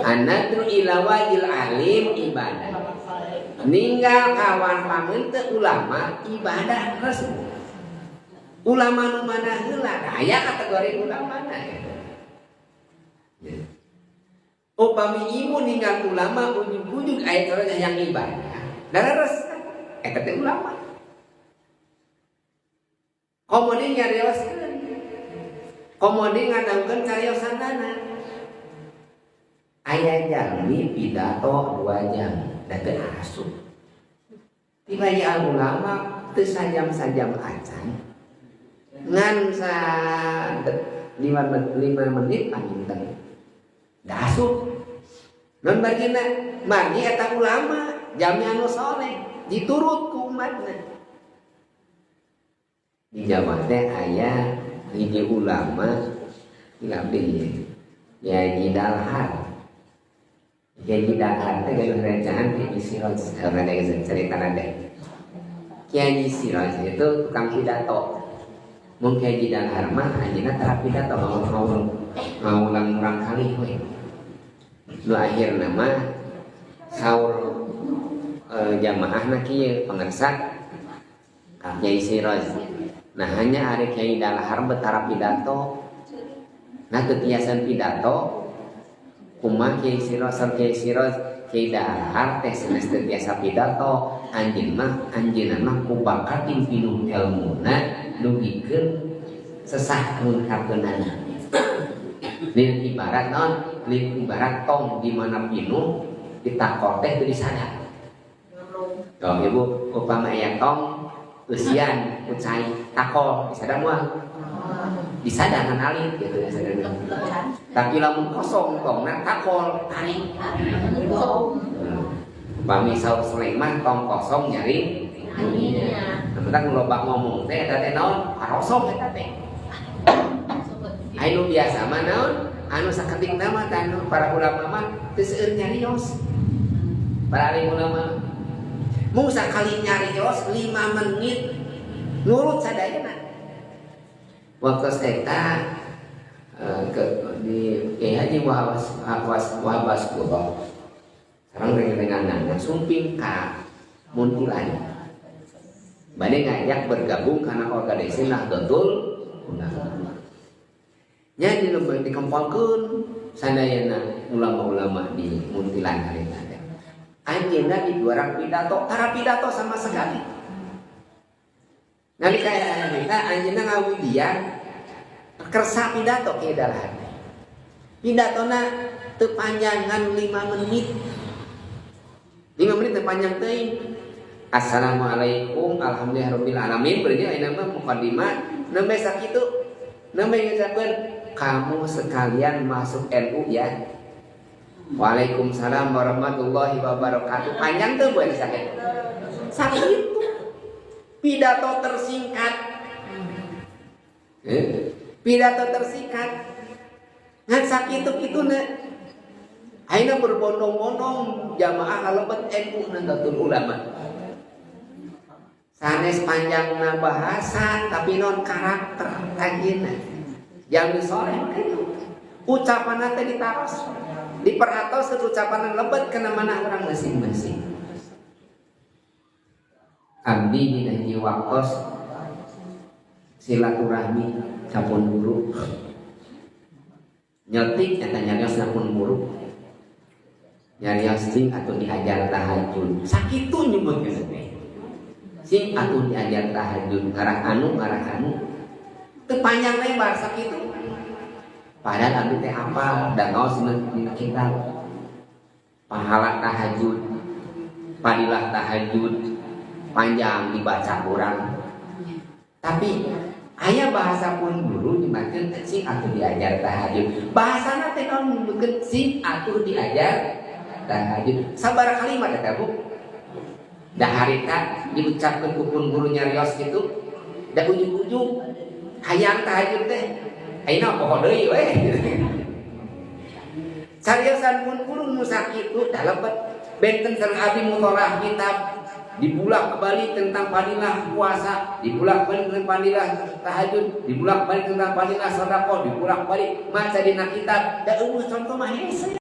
An-nadru ila wajhil alim ibadah. Ninggal kawan pameunte ulama ibadah resep. Ulama nu mana heula? Aya kategori ulama na ya. Upami ibu ninggal ulama ujug-ujug aya cara yang ibadah. Dareres eta teh ulama. Komo deui nyarioskeun. Komo deui ngadangukeun cariosanana. Aya jalmi pidato 2 jam da teu asup. Tiba ya ulama teu sajam-sajam acan. Ngan sa 5 menit panginten. Da asup. Non margina, margi eta ulama, jami anu soleh, diturut ku umatna. Di Jawa teh aya hiji ulama abdi ya Haji Dalhar. Kiai Dalhar teh gaduh rencangan Kiai Siroj, rada geus cerita rada. Kiai Siroj itu tukang pidato. Mun Kiai Dalhar mah anjeunna tara pidato ngawulang murang kali we. Nu akhirna mah saur jamaahna kieu pangersa ka Kiai Siroj. Nah hanya ari Kiai Dalhar betara pidato. Nah teu tiasan pidato kumaha Kiai Siroj sareng Kiai Siroj Kiai Dalhar teh sanes teu tiasa pidato anjeun mah anjeunna mah ku bakat pinuh elmuna dugikeun sesah ngungkapkeunana. Lin ibarat non, lin ibarat tong di mana pinuh ditakor teh teu disadar. Tuh ibu upama aya tong eusian ku cai takol disadar moal? Disadar kan alit gitu disadar. Tapi lamun kosong tongna takol tarik. Upami saur Sulaiman tong kosong nyari Tentang loba ngomong teh eta teh naon? Karosong eta teh. Anu biasa mah naon? Anu saketik nama teh anu para ulama mah teu seueur nyarios. Para alim ulama mung sakali nyarios 5 menit nurut sadayana. Waktu eta ke di Kiai Haji Wahab Kulo sareng rengengan sumping ka Muntilan. Bade ngajak bergabung karena organisasi Nahdlatul Ulama. Nya di lembang dikempolkeun sadayana ulama-ulama di Muntilan harita teh. Anjeunna di dua pidato, tara pidato sama sekali. Nalika harita anjeunna ngawidian kersa pidato kieu dalahan. Pidatona teu panjangan 5 menit. 5 menit teu panjang teuing. Assalamualaikum alhamdulillahirabbil alamin berarti ayeuna mah mukadimah nembe sakitu nembe ngucapkeun kamu sekalian masuk NU ya. Waalaikumsalam warahmatullahi wabarakatuh. Panjang tuh buat sakit. Sakitu. Pidato tersingkat. Pidato tersingkat. Ngan sakitu kituna. Ayeuna berbondong-bondong jamaah kalebet NU Nahdlatul Ulama. Sanes panjangna bahasa tapi non karakter anjeunna. Yang soleh kitu. Ucapanna teh ditaros. Diperhatos ucapan lebet kana mana orang masing-masing. Abdi dina hiji waktos silaturahmi ka pun guru. Nyetik eta nyarios na pun guru. Nyarios cing atuh diajar tahajud. Sakitu nyebutkeun teh. Sing atuh diajar tahajud ngarah anu ngarah anu. Teu panjang lebar sakitu. Padahal abdi teh apal da ngaos dina kitab. Pahala tahajud, fadilah tahajud panjang dibaca urang. Tapi aya bahasa pun guru dimakeun sing atuh diajar tahajud. Bahasana teh naon nyebutkeun sing atuh diajar tahajud. Sabaraha kalimat eta Bu? Da harita diucapkeun ku pun guru nyarios kitu, da ujug-ujug hayang tahajud teh. Ayeuna poho deui we. Cariosan pun guru nu sakitu da lebet benten sareng abdi mutolaah kitab dibulak balik tentang fadilah puasa, dibulak balik tentang fadilah tahajud, dibulak balik tentang fadilah sedekah, dibulak balik maca dina kitab, da eueuh contoh mah hese.